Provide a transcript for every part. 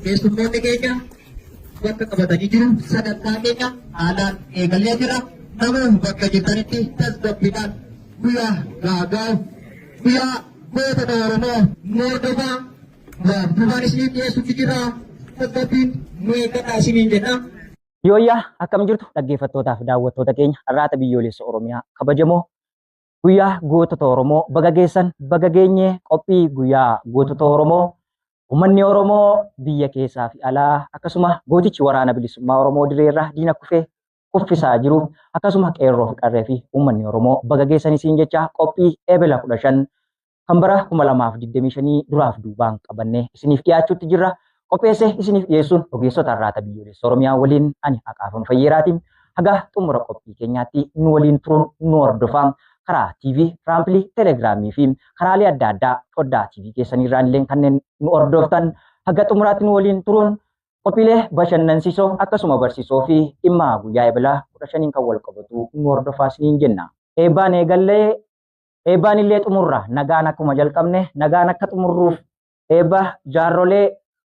Keessummoonni keenya bakka qabatanii jiru. Sagantaa keenya haalaan eegalee jira. Nama bakka jirtanitti tasgabbiidhaan guyyaa gaagaa guyyaa gootota Oromoo nu hordofaa duubaan isiniif dhiyeessutti jira. Tasgabbiin nu eeggadhaa isiniin jenna. Yooyyaa akkam jirtu dhaggeeffattootaaf daawwattoota keenya Arraata Biyyoolessa Oromiyaa kabajamoo guyyaa gootota Oromoo baga geessan baga geenye qophii guyyaa gootota Oromoo uummanni Oromoo biyya keessaa fi alaa akkasuma gootichi waraana bilisummaa Oromoo direerra diina kufee kuffisaa jiru akkasuma qeerroo fi qarree fi uummanni Oromoo baga geessan isiin jecha qophii Ebla 15 kan bara 2025 duraaf duubaan qabannee isiniif dhiyaachuutti jirra. Qopheessee isiniif dhiyeessuun ogeessota Arraata Biyyoolessa Oromiyaa waliin ani Haqaafam Fayyeeraatiin haga xumura qophii keenyaatti nu waliin turuun nu hordofaa. Karaa TV, Raampilii, Telegiraamii fi karaalee adda addaa foddaa TV keessaniirraan illee kanneen nu hordoftan haga xumuraatti nu waliin turuun qophiilee bashannansiisoo akkasuma barsiisoo fi dhimma guyyaa Ebla 15 kan wal qabatu nu hordofaa isiniin jenna. Eebbaan eegallee eebbaan illee xumurra nagaan akkuma jalqabne nagaan akka xumurruuf eebba jaarrolee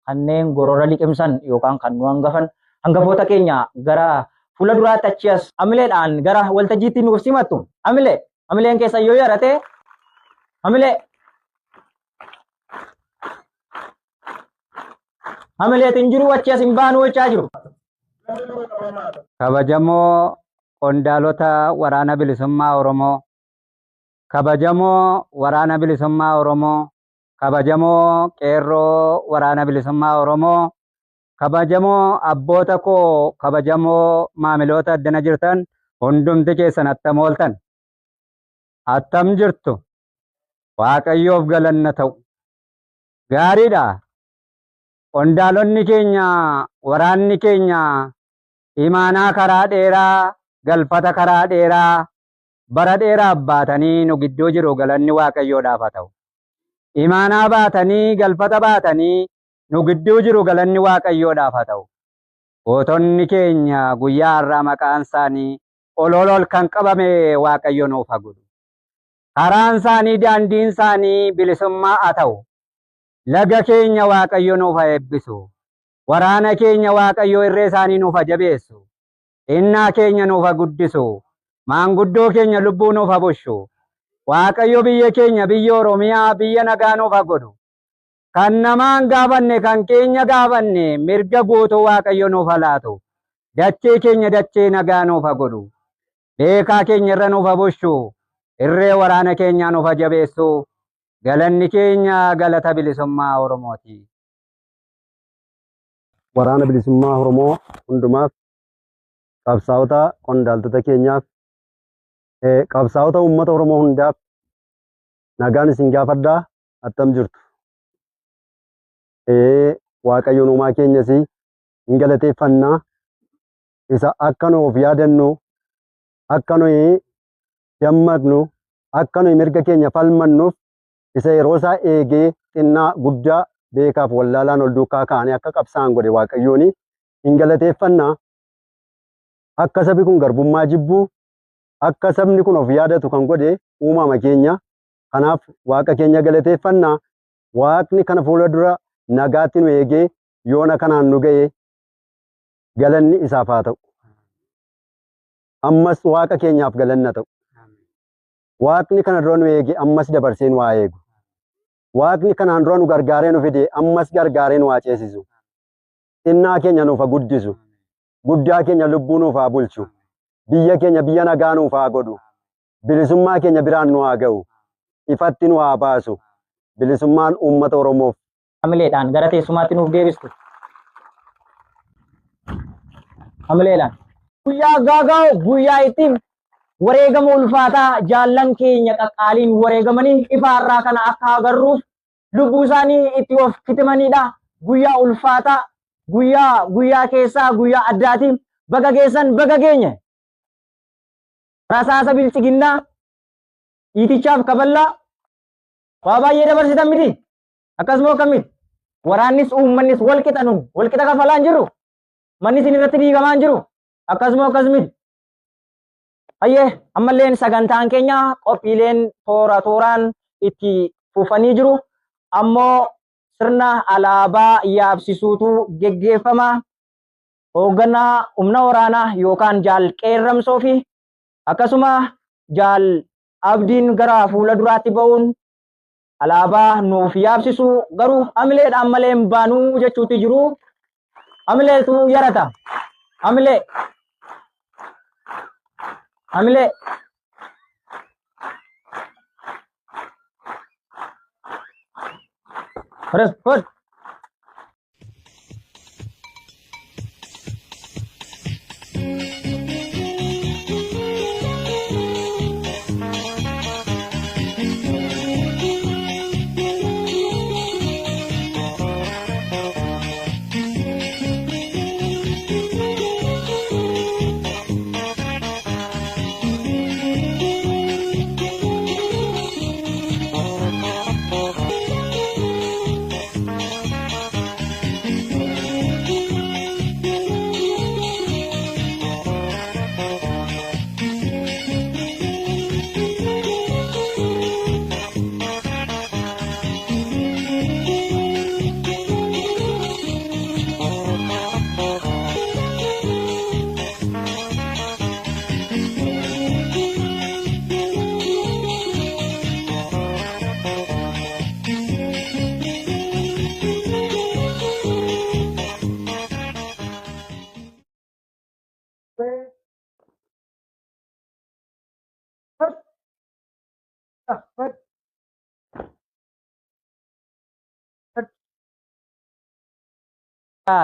kanneen gorora liqimsan yookaan kan nu hangafan hangafoota keenya gara fuula duraatti achi as amileedhaan gara waltajjiitti nuuf simattu. Amilee amileen keessa yoo yarate amilee amileetiin jiru achi as hin baanu jechaa jiru. Kabajamoo qondaalota waraana bilisummaa Oromoo, kabajamoo waraana bilisummaa Oromoo, kabajamoo qeerroo waraana bilisummaa Oromoo, kabajamoo abboota koo, kabajamoo maamiloota addana jirtan hundumti keessan attam ooltan. Attam jirtu. Waaqayyoof galanna ta'u. Gaariidha. Qondaalonni keenya, waraanni keenya imaanaa karaa dheeraa, galfata karaa dheeraa, bara dheeraaf baatanii nu gidduu jiru galanni Waaqayyoodhaaf haa ta'u. Imaanaa baatanii galfata baatanii nu gidduu jiru galanni Waaqayyoodhaaf haa ta'u. Gootonni keenya guyyaa har'aa maqaan isaanii ol ol ol kan qabame Waaqayyo nuuf haa godhu. Karaan isaanii daandiin isaanii bilisummaa haa ta'u. Laga keenya Waaqayyo nuuf haa eebbisu. Waraana keenya Waaqayyo irree isaanii nuuf haa jabeessu. Xinnaa keenya nuuf haa guddisu. Maanguddoo keenya lubbuu nuuf haa bushu. Waaqayyo biyya keenya biyya Oromiyaa biyya nagaa nuuf haa godhu. Kan namaan gaafanne kan keenya gaafanne mirga guutuu Waaqayyo nuuf haa laatu. Dachee keenya dachee nagaa nuuf haa godhu. Beekaa keenya irra nuuf haa bushu. Irree waraana keenyaa nuuf haa jabeessu. Galanni keenya galata bilisummaa Oromooti. Waraana bilisummaa Oromoo hundumaaf, qabsaa'ota qondaaltota keenyaaf, qabsaa'ota uummata Oromoo hundaaf nagaan isin gaafadhaa, attam jirtu? Waaqayyoon uumaa keenyas hin galateeffannaa, isa akka nu of yaadannu, akka nuyi dammaqnu, akka nuyi mirga keenya falmannuuf isa yeroo isaa eegee xinnaa guddaa beekaaf wallaalaan ol duukaa ka'anii akka qabsaa'an godhe Waaqayyoon hin galateeffannaa. Akka sabni kun garbummaa jibbuu, akka sabni kun of yaadatu kan godhe uumama keenya. Kanaaf Waaqa keenya galateeffannaa. Waaqni kana fuula dura nagaatti nu eegee yoona kanaan nu ga'e galanni isaaf haa ta'u. Ammas Waaqa keenyaaf galanni haa ta'u. Waaqni kana dura nu eege ammas dabarsee nu haa eegu. Waaqni kanaan dura nu gargaaree nu fide ammas gargaaree nu haa ceesisu. Xinnaa keenya nuuf haa guddisu. Guddaa keenya lubbuu nuuf haa bulchu. Biyya keenya biyya nagaa nuuf haa godhu. Bilisummaa keenya biraan nu haa ga'u. Ifatti nu haa baasu. Bilisummaan uummata Oromoof. Hamileedhaan gara teessumaatti nuuf deebistu. Hamileedhaan. Guyyaa gaagaa'u, guyyaa ittiin wareegama ulfaataa jaallan keenya qaqqaaliin wareegamanii ifaarraa kana akka agarruuf lubbuu isaanii itti of kitimanidha. Guyyaa ulfaataa, guyyaa guyyaa keessaa guyyaa addaatiin baga geessan, baga geenye. Rasaasa bilchiginnaa, dhiitichaaf kaballaa waa baay'ee dabarsitan miti. Akkasuma akkamiti? Waraannis uummannis wal qixa nun wal qixa kafalaa hin jirru. Manni isin irratti diigamaa hin jiru. Akkasuma akkasumiti. Hayyee, ammalleen sagantaan keenya qophiileen toora tooraan itti fufanii jiru. Ammoo sirna alaabaa yaabsisuutu geggeeffama. Hoogganaa humna waraanaa yookaan jaal Qeerramsoo fi akkasuma jaal Abdiin gara fuula duraatti ba'uun alaabaa nuuf yaabsisu, garuu hamileedhaan malee hin baanuu jechuutti jiru. Hamileetu yarata. Hamilee. Hamilee. Press, push.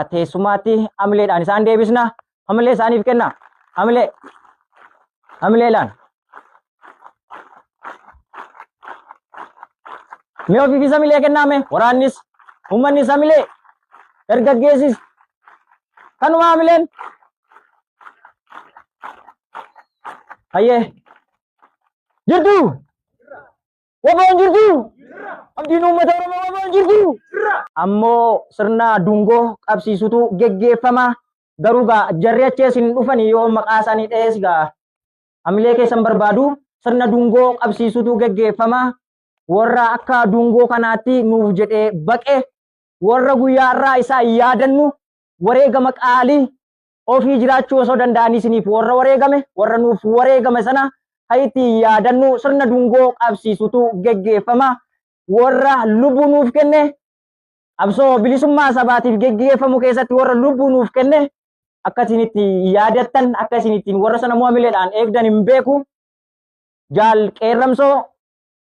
Teessumaatti hamileedhaan isaan deebisna. Hamilee isaaniif kenna. Hamilee. Hamileedhaan. Mee ofiifis hamilee kennaame. Waraannis, uummannis hamilee, dargaggeessis. Kanuma hamileen. Hayyee. Jirtu. Waboon jirtu? Abdiin uummata Oromoo waboon jirtu? Ammoo sirna dungoo qabsiisutu geggeeffama. Garuu gaa jarri achi isin dhufanii yoo maqaa isaanii dha'es gaa hamilee keessan barbaadu sirna dungoo qabsiisutu geggeeffama. Warra akka dungoo kanaatti nuuf jedhee baqe warra guyyaa irraa isaa yaadannu wareegama qaalii ofii jiraachuu osoo danda'anii isiniif warra wareegame warra nuuf wareegame sana hayitti yaadannu sirna dungoo qabsiisutu geggeeffama. Warra lubbuu nuuf kenne qabsoo bilisummaa sabaatiif geggeeffamu keessatti warra lubbuu nuuf kenne akka isin itti yaadattan akka isin ittiin warra sana hamileedhaan eegdan hin beeku. Jaal Qeerramsoo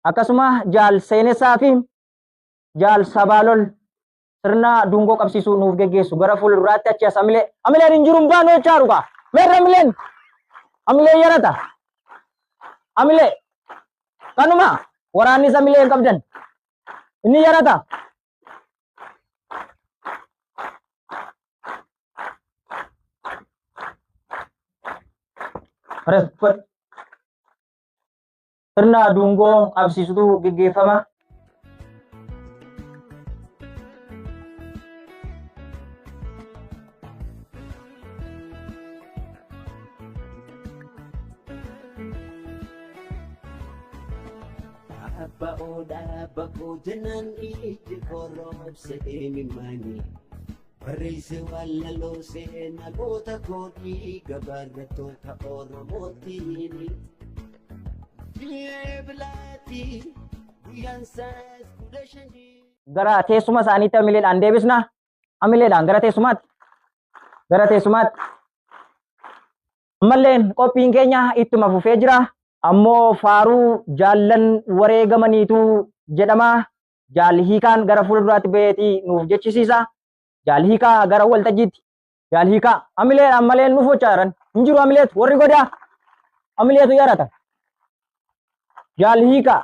akkasuma Jaal Seenessaa fi Jaal Sabaalol sirna dungoo qabsiisuu nuuf geggeessu gara fuulduraatti achi as hamilee hamileen hin jiru hin baanu jechaa dhugaa meerra hamileen hamileen yarata hamilee kanuma waraannis hamilee hin qabdan inni yarata. Sirna dungoo qabsiisutu geggeeffama. Abba odaa bakoo jennaan ijji korroobse imimmaani. Barreesse wallaloo seenaa goota koodii gabaarrattoota Oromootiin. Bilaati guyyaan isaas 15. Gara teessuma isaaniitti hamileedhaan deebisna. Hamileedhaan gara teessumaatti. Gara teessumaatti. Ammalleen qophiin keenya ittuma fufee jira. Ammoo faaruu jaallan wareegamaniitu jedhama. Jaal Hiikaan gara fuulduraatti baheetii nuuf jechisiisa. Jaal Hiikaa gara waltajjiitti. Jaal Hiikaa hamileedhaan malee nuuf hojjaa jiran. Hin jiru hamileetu warri godaa hamileetu yarata. Jaal Hiikaa.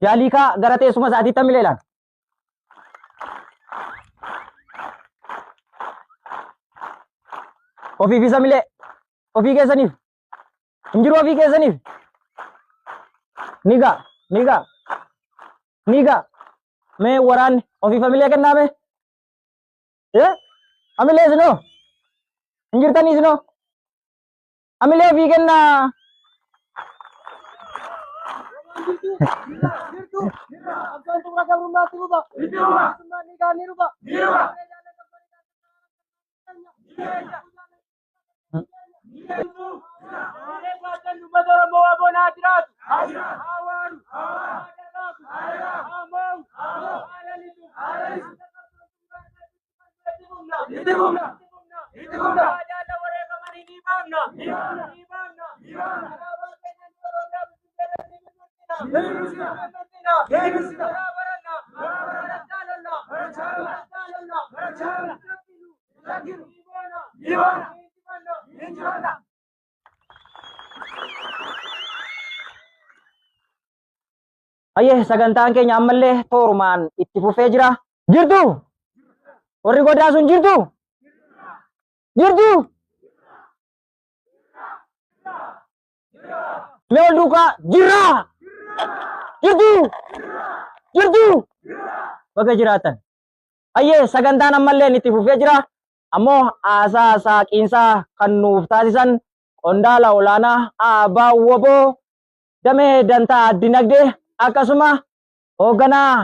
Jaal Hiikaa gara teessuma isaatiitti hamileedhaan. Ofiifis hamilee ofii keessaniif hin jiru ofii keessaniif ni ga'a ni ga'a ni ga'a mee waraanni ofiif hamilee kennaa mee hamilee isinoo hin jirtanii isinoo hamilee ofii kennaa. Ayyee sagantaan keenya ammallee toorumaan itti fufee jira. Jirtu? Warri godaa sun jirtu? Jirtu? Mee ol duukaa jirra! Jirtu? Jirtu? Baga jiraatan. Ayyee sagantaan ammallee itti fufee jira. Ammoo haasaa saaqiinsaa kan nuuf taasisan qondaala olaanaa Abbaa Woboo damee dantaa dinagdee akkasuma hoogganaa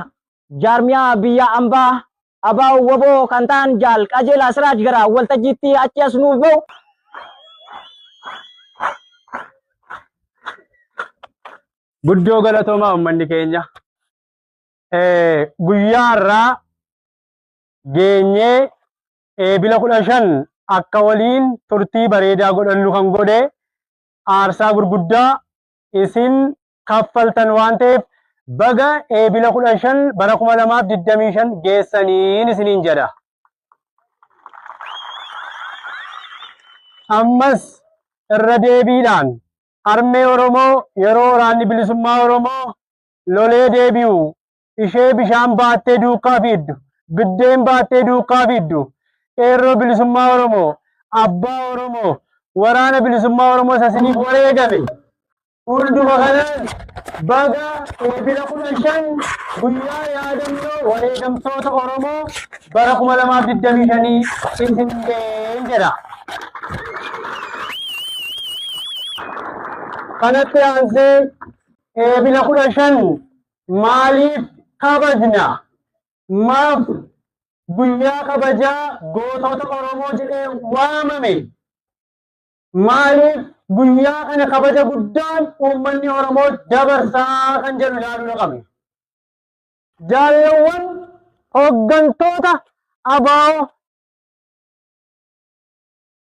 jaarmiyaa biyya ambaa ABO WBO kan ta'an Jaal Qajeelaa Siraaj gara waltajjiitti achi as nuuf ba'u. Guddoo galatoomaa uummanni keenya. Guyyaa har'aa geenyee Eebila 15 akka waliin turtii bareedaa godhannu kan godhe aarsaa gurguddaa isin kaffaltan waan ta'eef baga Eebila 15 bara 2025 geessaniin isiniin jedha. Ammas irra deebiidhaan harmee Oromoo yeroo waraanni bilisummaa Oromoo lolee deebi'u ishee bishaan baattee duukaa fiiddu, biddeen baattee duukaa fiiddu, qeerroo bilisummaa Oromoo, abbaa Oromoo, waraana bilisummaa Oromoo isa isiniif wareegame. Hunduma kanaan baga Eebila 15 guyyaa yaadannoo wareegamtoota Oromoo bara 2025 isin ga'een jedha. Kanatti aansee Eebila 15 maaliif kabajna? Maaf guyyaa kabajaa gootota Oromoo jedhee waamame? Maaliif guyyaa kana kabaja guddaan uummanni Oromoo dabarsaa kan jedhu ilaaluu qabna. Jaalawwan hooggantoota ABO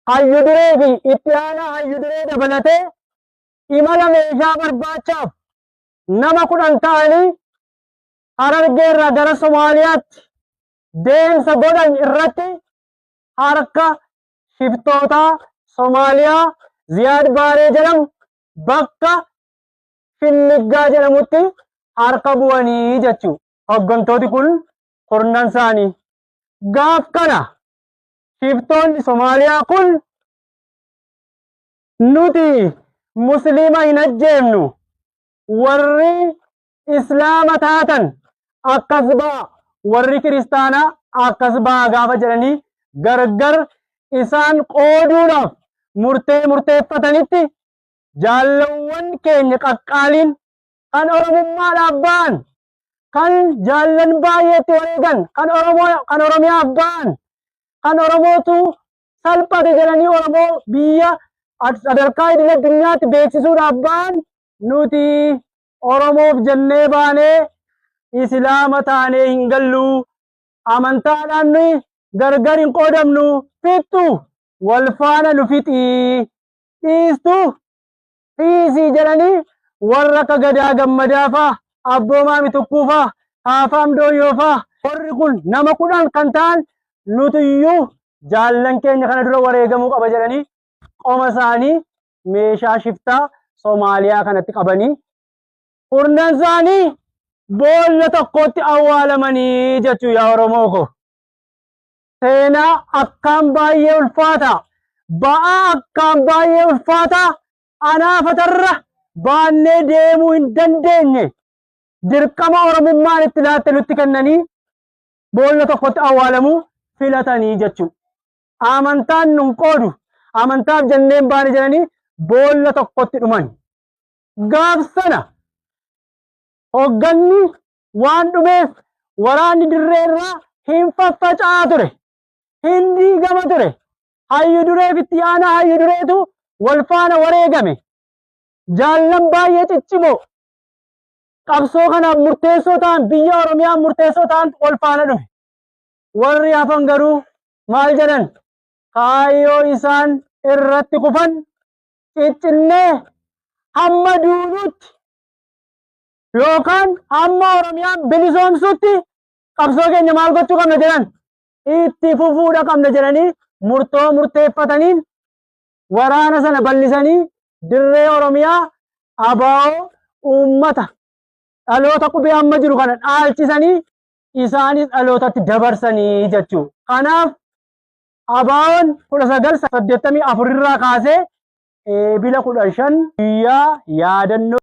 hayyu duree fi itti aanaa hayyu duree dabalatee imala meeshaa barbaachaaf nama 10 ta'anii Harargee irraa gara Somaaliyaatti deemsa godhan irratti harka shiftootaa Somaaliyaa Ziyaad Baaree jedhamu bakka Shinniggaa jedhamutti harka bu'anii jechuu. Hooggantooti kun kurnan isaanii. Gaaf kana shiftoonni Somaaliyaa kun nuti Musliima hin ajjeefnu, warri Islaama taatan akkas ba'a, warri kiristaanaa akkas ba'a gaafa jedhanii gargar isaan qooduudhaaf murtee murteeffatanitti jaallawwan keenya qaqqaaliin kan Oromummaadhaaf ba'an, kan jaallan baay'eetti wareegan, kan Oromoo kan Oromiyaaf ba'an, kan Oromootu salphate jedhanii Oromoo biyya sadarkaa idil addunyaatti beeksisuudhaaf ba'an, nuti Oromoof jennee baanee Islaama taanee hin gallu, amantaadhaan nuyi gargar hin qoodamnu, fixxu wal faana nu fixii, dhiistu dhiisii jedhanii warra akka Gadaa Gammadaa faa, Abboomaa Mitukkuu faa, Haafaam Dooyyoo faa, warri kun nama 10 kan ta'an nutiyyuu jaallan keenya kana dura wareegamuu qaba jedhanii qoma isaanii meeshaa shiftaa Somaaliyaa kanatti qabanii kurnan isaanii boolla tokkotti awwaalamanii jechuu yaa Oromoo koo. Seenaa akkaan baay'ee ulfaataa, ba'aa akkaan baay'ee ulfaataa anaafatarra baannee deemuu hin dandeenye dirqama Oromummaan itti laatte nutti kennanii boolla tokkotti awwaalamuu filatanii jechuu. Amantaan nun qoodu, amantaaf jenneen baane jedhanii boolla tokkotti dhuman. Gaaf sana hogganni waan dhumeef waraanni dirree irraa hin faffaca'aa ture, hin diigama ture. Hayyu dureef itti aanaa hayyu dureetu wal faana wareegame. Jaallan baay'ee ciccimoo qabsoo kanaaf murteessoo ta'an, biyya Oromiyaa murteessoo ta'an wal faana dhufe. Warri hafan garuu maal jedhan? Kaayyoo isaan irratti kufan ciccinnee hamma duunutti yookaan hamma Oromiyaan bilisoomsutti qabsoo keenya maal gochuu qabna jedhan? Itti fufuudha qabna jedhanii murtoo murteeffataniin waraana sana bal'isanii dirree Oromiyaa ABO uummata dhaloota qubee amma jiru kana dhaalchisanii isaanis dhalootatti dabarsanii jechuu. Kanaaf ABO'n 1984 irraa kaasee Eebila 15 guyyaa yaadannoo